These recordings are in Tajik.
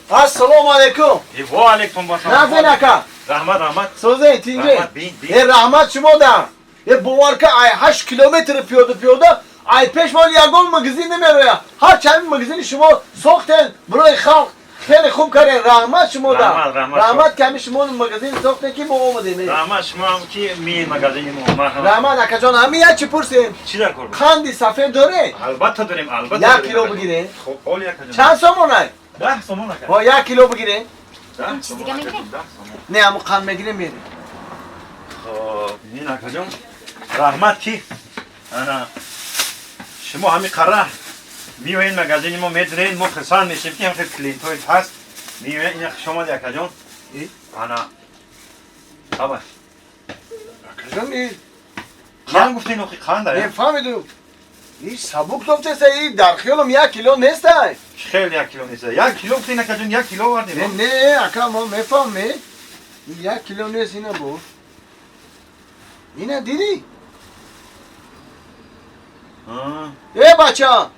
Ассалому алайкум. Ва алайкум ассалом. Нафин ака. Раҳмат, раҳмат. Сӯзен, тинҷе. Раҳмат, бин, бин. Э, раҳмат шумо да. Э, бовар ка, ай 8 километр пиёда пиёда, ай пеш мол ягон магазин намероя. Ҳар чанд магазини шумо сохтен барои халқ хеле хуб карден. Раҳмат шумо да. Раҳмат, раҳмат. Раҳмат, ками шумо магазин сохтен, ки мо омадем. Э. Раҳмат шумо ҳам, ки ми магазини мо. Марҳамат. Раҳмат, акаҷон, ҳамин як чӣ пурсем. Чӣ дар кор буд? Қанди сафед доре? Албатта дорем, албатта. Як дорем, кило акаҷон. бигирем. Хуб, оли, акаҷон. Чанд сомонай? 10 сомон, ака. Ҳо, 1 кило бигирем. 10 Чиз сомон, дига акаҷон, мегирем? 10 сомон. Не, ҳамун қанд мегирем, мерем. Хоб, ин, акаҷон. Раҳмат, ки ана шумо ҳами қара миёен магазини мо, медурен, мо хурсанд мешем, ки ҳам клиентҳои ҳаст. Миёен, ина, хуш омади, акаҷон. Э? Ана. Хаба. Акаҷон, и Қанд гуфтен, охи қанд не ая? Фаҳмиду. И сабук тофтеса, и дар хиёлам 1 кило нестай. Хеле 1 кило нест. 1 кило гуфтен, акаҷон, 1 кило овардем. Не, не, ака, мо мефаҳме. 1 кило нест, ина бо. Ина дидӣ? А. Э, бача!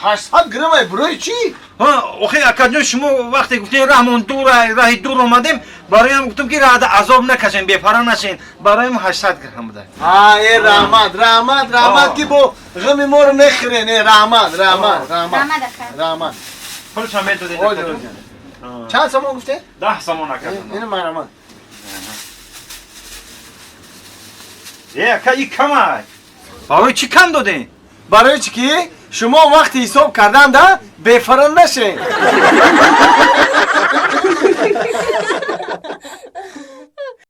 800 грамм барои чӣ? Ҳа, охи, акаҷон, шумо вақте гуфтем, раҳмон дур, раҳи дур омадем, бароям гуфтам, ки раҳда азоб накашем, бепара нашен, бароям 800 грамм буда. А, э, раҳмат, раҳмат, раҳмат, А. ки бо ғами моро нехӯрен. Э, раҳмат, раҳмат, раҳмат. Раҳмат, ака. Раҳмат. Пулшам медодед, Оҷ, акаҷон. оҷ. Чанд сомон гуфте? 10 сомон, акаҷон. Ина, марҳамат. Э, ака, и камай. Барои чӣ кам додем? Барои чӣ ки шумо вақти ҳисоб карданда бефаран нашен.